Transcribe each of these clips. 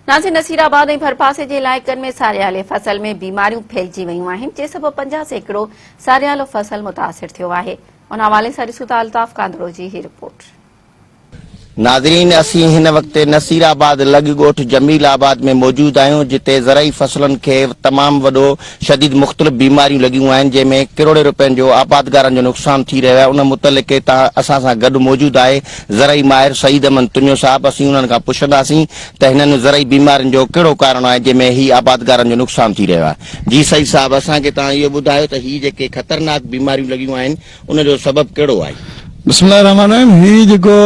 ناظرين نصيرآباد ۽ ڀرپاسي جي علائقن ۾ ساريالي فصل ۾ بيماريون ڦهلجي ويون آهن جنهن سبب 50% ساريالو فصل متاثر ٿيو آهي ان حوالي سان ڏسون ٿا الطاف ڪانڌڙو جي هي رپورٽ. ناظرين اسين هن وقت نصير آباد لڳ ڳوٺ جميل آباد ۾ موجود آهيون جتي زرعي فصلن کي تمام وڏو شديد مختلف بيماريون لڳيون آهن جنهن ۾ ڪروڙين روپين جو آبادگارن جو نقصان ٿي رهيو آهي ان متعلق تان اسان سان گڏ موجود آهي زرعي ماهر سعيد احمد تنيو صاحب اسين انهن کان پڇنداسين ته هنن زرعي بيمارين جو ڪهڙو ڪارڻ آهي جنهن ۾ هي آبادگارن جو نقصان ٿي رهيو آهي جي سعيد صاحب اسان کي توهان اهو ٻڌايو ته هي جيڪي خطرناڪ بيماريون لڳيون آهن ان جو سبب ڪهڙو آهي؟ بسم الله الرحمٰن الرحيم هي جيڪو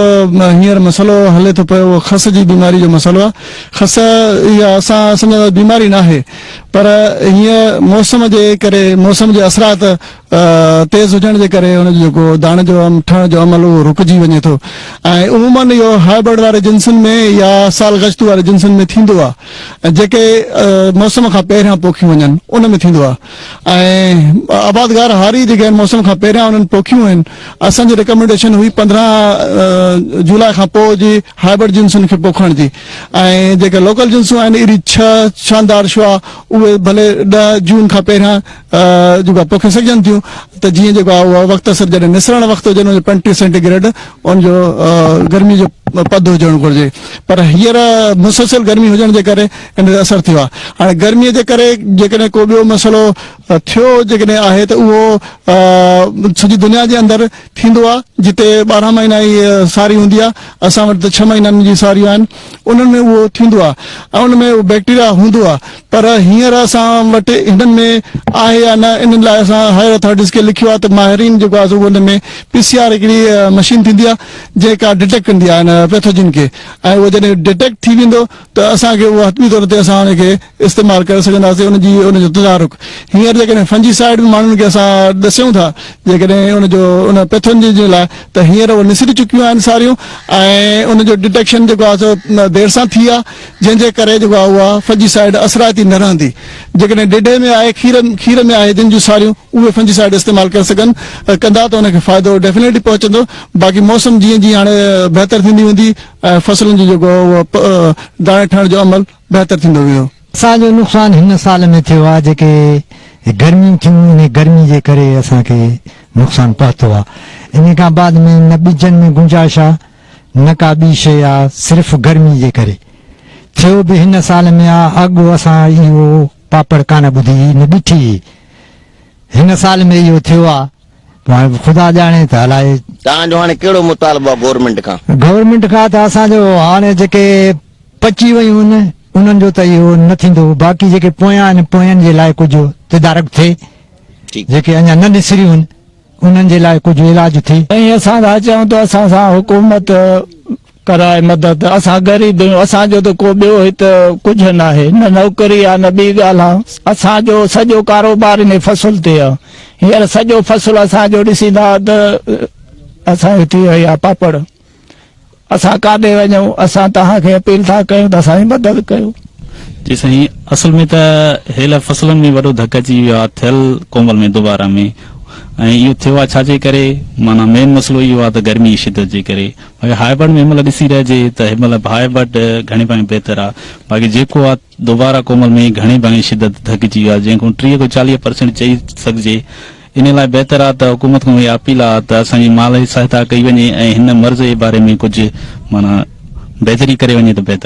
هينئر مسئلو هلي ٿو پيو اهو خس جي بيماري جو مسئلو آهي خس اها اسان سمجهندا بيماري ناهي پر هينئر موسم جي ڪري موسم جي اثرات تيز هجڻ جي ڪري ان جو جيڪو داڻي جو ٺهڻ جو عمل اهو رڪجي وڃي ٿو ۽ عموماً اهو هائبرڊ واري جنسن ۾ يا سال گشتو واري جنسن ۾ ٿيندو آهي ۽ جيڪي موسم کان پهريان پوکيون وڃن ان ۾ ٿيندو آهي ۽ آبادگار هاري جيڪي آهن موسم کان پهريان انهن پوکيون آهن اسان جي ريڪمينڊيشن هئي 15 جولاء کان پوء جي هائبرڊ جنسن کي پوکڻ جي ۽ جيڪي لوڪل جنسون آهن اهڙي 6 شاندار شوا اهي ڀلي 10 جون کان پهريان جيڪو آهي پوکي سگهجن ٿيون ته جيئن جيڪو آهي اهو وقت سر جڏهن نسرڻ وقت هجي ان جو 35 سينٽي گريڊ ان جو گرمي جو پد هجڻ گهرجي پر هينئر مسلسل گرمي هجڻ جي ڪري ان تي اثر ٿيو آهي هاڻي گرمي جي ڪري جيڪڏهن ڪو ٻيو مسئلو ٿيو جيڪڏهن آهي ته اهو سڄي دنيا جي اندر ٿيندو آهي جتي 12 مهينا ئي ساري هوندي آهي اسان وٽ ته 6 مهينن جي ساريون آهن انهن ۾ اهو ٿيندو آهي ۽ ان ۾ بيڪٽيريا هوندو آهي پر هينئر اسان وٽ هنن ۾ آهي يا نه انهن لاء اسان هائر اٿارٽيز کي لکيو آهي ته ماهرين جيڪو آهي سو ان ۾ پي سي آر هڪڙي مشين ٿيندي آهي جيڪا ڊٽيڪٽ ڪندي آهي ان پيٿوجن کي ۽ اهو جڏهن ڊٽيڪٽ ٿي ويندو ته اسان کي اهو حتمي طور تي اسان ان کي استعمال ڪري سگهنداسين ان جي ان جو تدارڪ هينئر جيڪڏهن فنجي سائيڊ به ماڻهن کي اسان ڏسيون ٿا جيڪڏهن ان جو ان پيٿوجن جي لاء ته هينئر اهي نسري چڪيون آهن ساريون ۽ ان جو ڊٽيڪشن جيڪو آهي سو دير سان ٿي آهي جنهن جي ڪري جيڪو آهي اها فنجي سائيڊ اثرائتي نه رهندي جيڪڏهن ڊيڍي ۾ آهي کير کير ۾ آهي جن جون ساريون اهي فنجي سائيڊ استعمال ڪري سگهن ڪندا ته ان کي فائدو ڊيفينيٽلي پهچندو باقي موسم جيئن جيئن هاڻي بهتر ٿيندي ويندي ۽ فصلن جو جيڪو اهو داڻي ٺهڻ جو عمل بهتر ٿيندو ويندو. اسان جو نقصان هن سال ۾ ٿيو آهي جيڪي گرميون ٿيون انهي گرمي جي ڪري اسان کي نقصان پهتو آهي انهي کان بعد ۾ نه ٻجن ۾ گنجائش آهي نه ڪا ٻي شيء آهي صرف گرمي جي ڪري ٿيو به هن سال ۾ آهي اڳ اسان اهو پاپڙ ڪانه ٻڌي هئي نه ڏٺي هئي هن سال ۾ اهو ٿيو آهي پوء هاڻي خدا ڄاڻي ته الائي. توهان جو هاڻي ڪهڙو مطالبو آهي گورنمينٽ کان؟ گورنمينٽ کان ته اسان جو هاڻي جيڪي پچي ويون آهن انهن جو ته اهو نه ٿيندو باقي جيڪي پويان آهن پوين جي لاء ڪجهه تدارڪ ٿئي جيڪي اڃا نه نسريون آهن انهن جي لاء ڪجهه علاج ٿئي. ۽ اسان ٿا چئون ته اسان سان حڪومت ڪرائي مدد اسان غريب آهيون اسان جو ته ڪو ٻيو هت ڪجهه ناهي نه نوڪري آ نه ٻي ڳالهه آ اسان جو سڄو ڪاروبار انهي فصل تي آ هينئر سڄو فصل اسان جو ڏسيندا ته اسان جو ٿي وئي آ پاپڙ اسان ڪاڏي وڃون اسان توهان کي اپيل ٿا ڪيون ته اسان جي مدد ڪيو. جي سائين اصل ۾ ته هيل فصلن ۾ وڏو ڌڪ اچي ويو آ ٿيل ڪومل ۾ دوباره ۾ ۽ اهو ٿيو آ ڇا جي ڪري معنيٰ مين مسئلو اهو آ ته گرمي جي شدت جي ڪري باقي هائبرڊ ۾ هن مهل ڏسي رهجي ته هن مهل هائبرڊ گهڻي ڀاڱي بهتر آ باقي جيڪو آ دوباره ڪومل ۾ گهڻي ڀاڱي شدت ڌڪجي ويو آ جنهن کان 30 کان 40 پرسينٽ چئي سگهجي ان لاء بهتر آ ته حڪومت کان اها اپيل آ ته اسان جي مالي سهائتا ڪئي وڃي ۽ هن مرض جي باري ۾ ڪجهه معنيٰ بهتري ڪري وڃي ته بهتر.